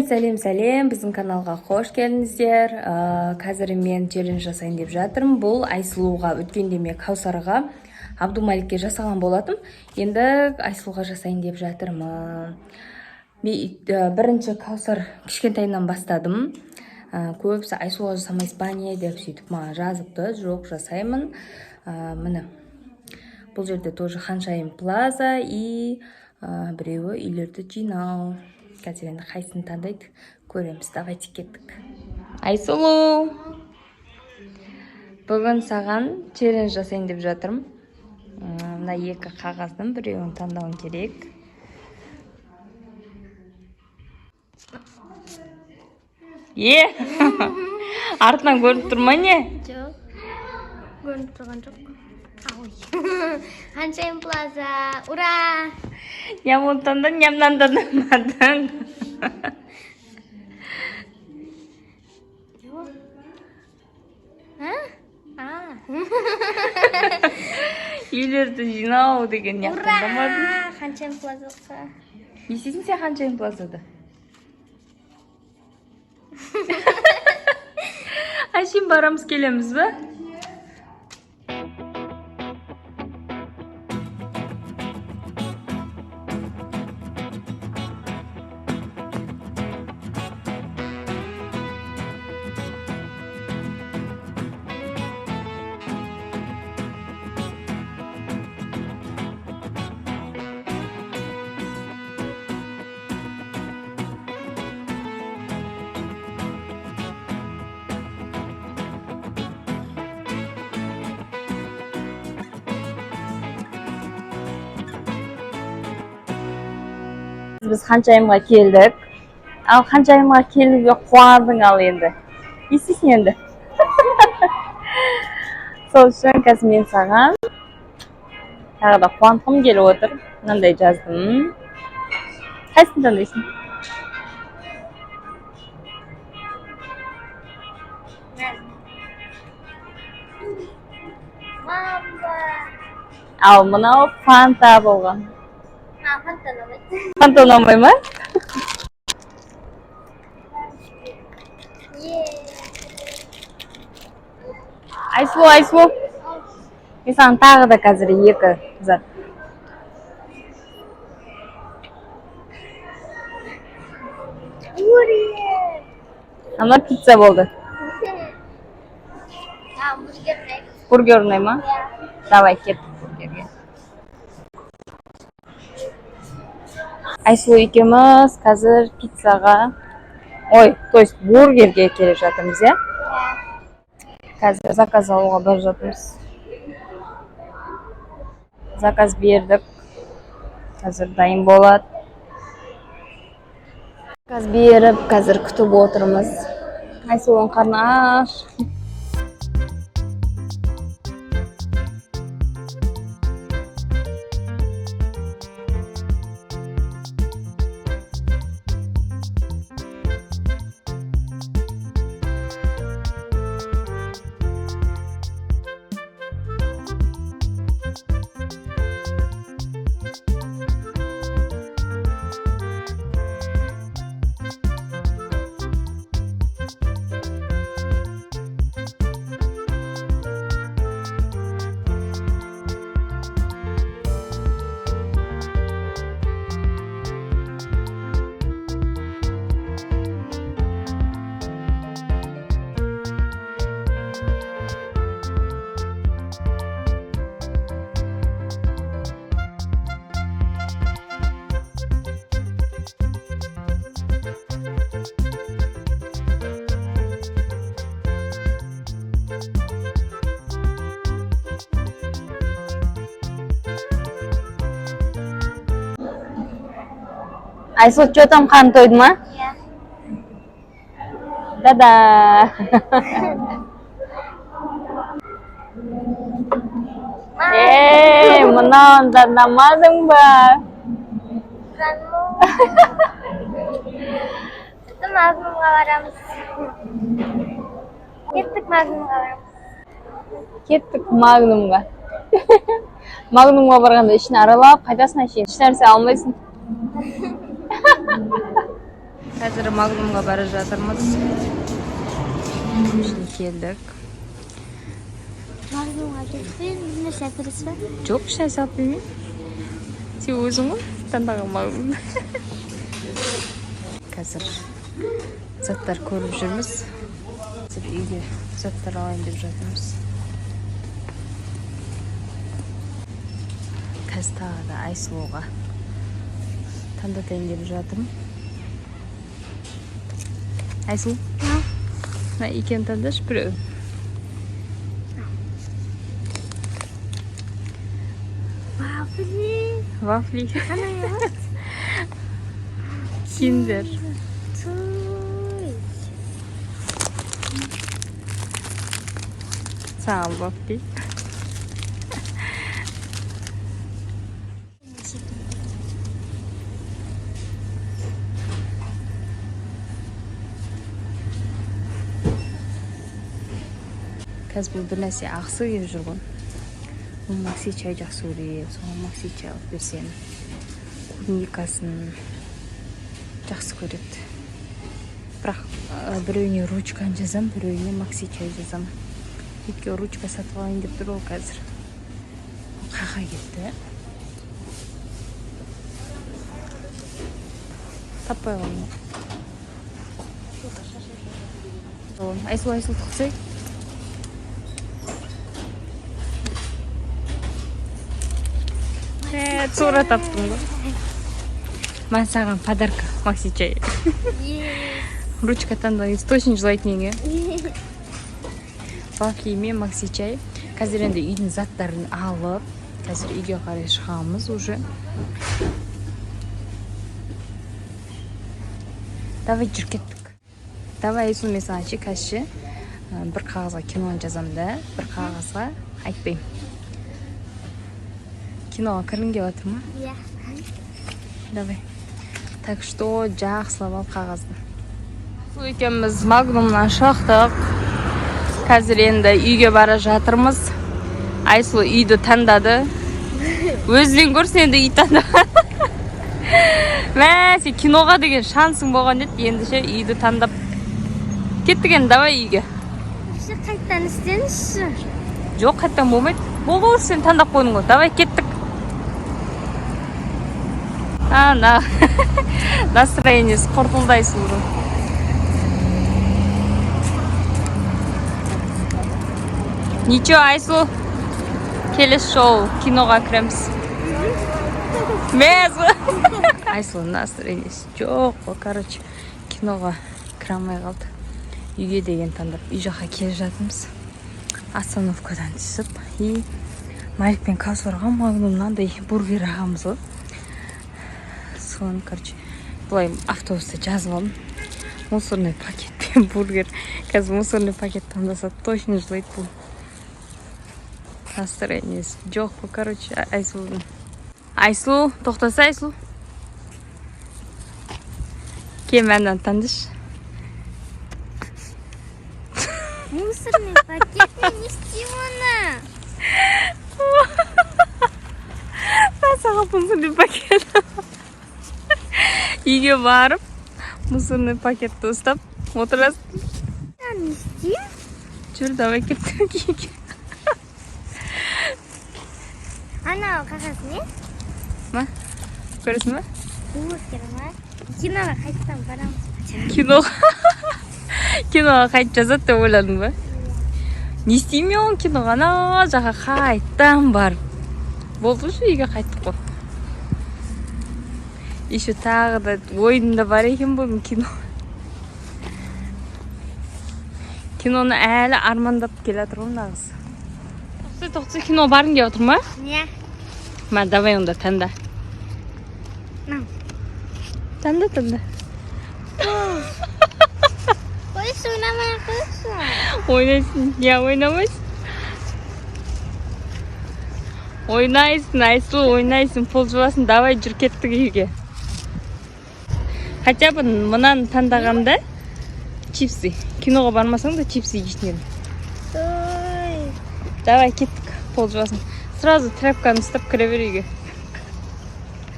Сәлем, сәлем! Біздің каналға қош келдіңіздер. Қазір мен челлендж жасайын деп жатырмын. Бұл Айсұлуға. Өткенде мен Каусарға, Абдумаликке жасаған болатым, енді Айсұлуға жасайын деп жатырмын. Мен бірінші Каусар кішкентайынан бастадым. Көбісі «Айсұлуға жасамайсыз ба, не?» деп сөйтіп маған жазыпты. Жоқ, жасаймын. Міне, бұл жерде тоже Ханшайым Плаза и біреуі үйлерді жинау. Қазір енді қайсысын таңдайды, көреміз. Давайте, кеттік. Айсұлу, бүгін саған челлендж жасайын деп жатырмын. Мына екі қағаздың біреуін таңдауың керек. Е, артынан көрініп тұр ма, не? Жоқ. Көрініп тұрған жоқ. Ой. Ханшайым Плаза. Ура! Не оны таңдадың, не мынаны таңдамадың? Не ол? А? А. Үйлерді жинау деген не Ура! таңдамадың? Ханшайым Плазаға. Не істейсің сен Ханшайым Плазада? Әшейін барамыз, келеміз ба? Біз Ханшайымға келдік. Ал Ханшайымға келуге қуандың, ал енді не істейсің енді? Сол үшін қазір мен саған тағы да қуантқым келіп отыр, мынандай жаздым. Қайсысын таңдайсың? Мамба. Ал мынау фанта болған. А, фанта ұнамайды. Фанта ұнамай ма? Е. Айсұлу, Айсұлу, мен саған тағы да қазір екі зат. Бургер. Ана пицца болды. А, бургер ұнайды. Бургер ұнай ма? Иә. Давай, кеттік бургерге. Айсұлу екеуміз қазір пиццаға, ой, то есть бургерге келе жатырмыз, иә? Иә. Қазір заказ алуға бара жатырмыз. Заказ бердік, қазір дайын болады. Заказ беріп, қазір күтіп отырмыз. Айсұлудың қарны аш. Айсұлу, че там, қарның тойды ма? Иә. Да-да. Ей, мынауын таңдамадың ба? Жаным. Сосын Магнумға барамыз. Кеттік, Магнумға барамыз. Кеттік Магнумға. Магнумға барғанда ішін аралап қайтасың, әшейін ешнәрсе алмайсың. Қазір Магнумға бара жатырмыз. Ішіне келдік. Магнумға кетіп бір нәрсе әпересіз ба? Жоқ, ешнәрсе алып бермеймін. Сен өзің ғой таңдаған Магнум. Қазір заттар көріп жүрміз. Қазір үйге заттар алайын деп жатырмыз. Қазір тағы да Айсұлуға таңдатайын деп жатырмын. Айсұлу, мына екеуін таңдашы біреуін. Вафли. Вафли. Қандай болады? Киндер. Туй. Саған вафли. Қазір бұл бір нәрсе алғысы келіп жүр ғой. Ол макси чай жақсы көреді, соған макси чай алып берсем, клубникасын жақсы көреді. Бірақ біреуіне ручканы жазам, біреуіне макси чай жазам. Өйткені ручка сатып алайын деп тұр ол қазір. Қаға кетті. Таппай қалдым. Айсұлу, Айсұлу, тоқтай. Тура таптым ғой. Мен саған подарка, макси чай. Ручка таңдаңыз, точно жылайтын ең, е? Вафли мен макси чай. Қазір енді үйдің заттарын алып, қазір үйге қарай шығамыз уже. Давай жүр кеттік. Давай, Айсұлу, мен саған ше, қазір ше, бір қағазға киноны жазамын да, бір қағазға айтпаймын. Киноға кіргің келіп жатыр ма? Иә. Давай. Так что жақсылап ал қағазды. Айсұлу екеуміз Магнумнан шықтық. Қазір енді үйге бара жатырмыз. Айсұлу үйді таңдады. Өзінен көрсін енді үй таңдаған. Мә, сен киноға деген шансың болған еді, енді ше үйді таңдап кеттік енді, давай үйге. Вообще қайтадан істеңізші. Жоқ, қайтадан болмайды. Болды ғой, сен таңдап қойдың ғой. Давай кеттік. Ана настроениесі құртылды Айсұлудың. Ничего, Айсұлу, келесі жолы киноға кіреміз. Мәз. Айсұлудың настроениесі жоқ қой, короче, киноға кіре алмай қалды. Үйге деген таңдап, үй жаққа келе жатырмыз. Остановкадан түсіп, и Малик пен Каусарға Магнум мынандай бургер ағамыз ғой. Соны, короче, былай автобуста жазып алдым. Мусорный пакетпен бургер. Қазір мусорный пакет таңдаса точно жылайды бұл. Настроениесі жоқ қой, короче, Айсұлудың. Айсұлу, тоқтаса, Айсұлу. Кел, мынаны таңдашы. Мусорный пакет мен не істеймін оны? Саған мусорный пакет. Үйге барып, мусорный пакетті ұстап отырасың. Не істеймін? Жүр, давай кеттік үйге. Анау қағаз не? Ма? Көресің ба? Бургер ма? Киноға қайтадан барамыз ба? Киноға. Киноға қайтып жазады деп ойладың ба? Не істеймін мен оны киноға? Ана жаққа қайтадан барып. Болды уже, үйге қайттық қой. Еще тағы да ойында бар екен бүгін кино. Киноны әлі армандап келе жатыр ғой мына қыз. Тоқтай, тоқтай, кино барғың келіп отыр ма? Не? Ма, давай онда таңда. Мынау. Таңда, таңда. Қойшы, ойнамай ақ қойшы. Ойнайсың, не ойнамайсың? Ойнайсың, Айсұлу, ойнайсың, пол жуасың, давай жүр кеттік үйге. Хотя бы мынаны таңдағанда чипсы. Киноға бармасаң да чипсы жейтін едің. Ой. Давай кеттік, пол жуасың. Сразу тряпканы ұстап кіре бер үйге.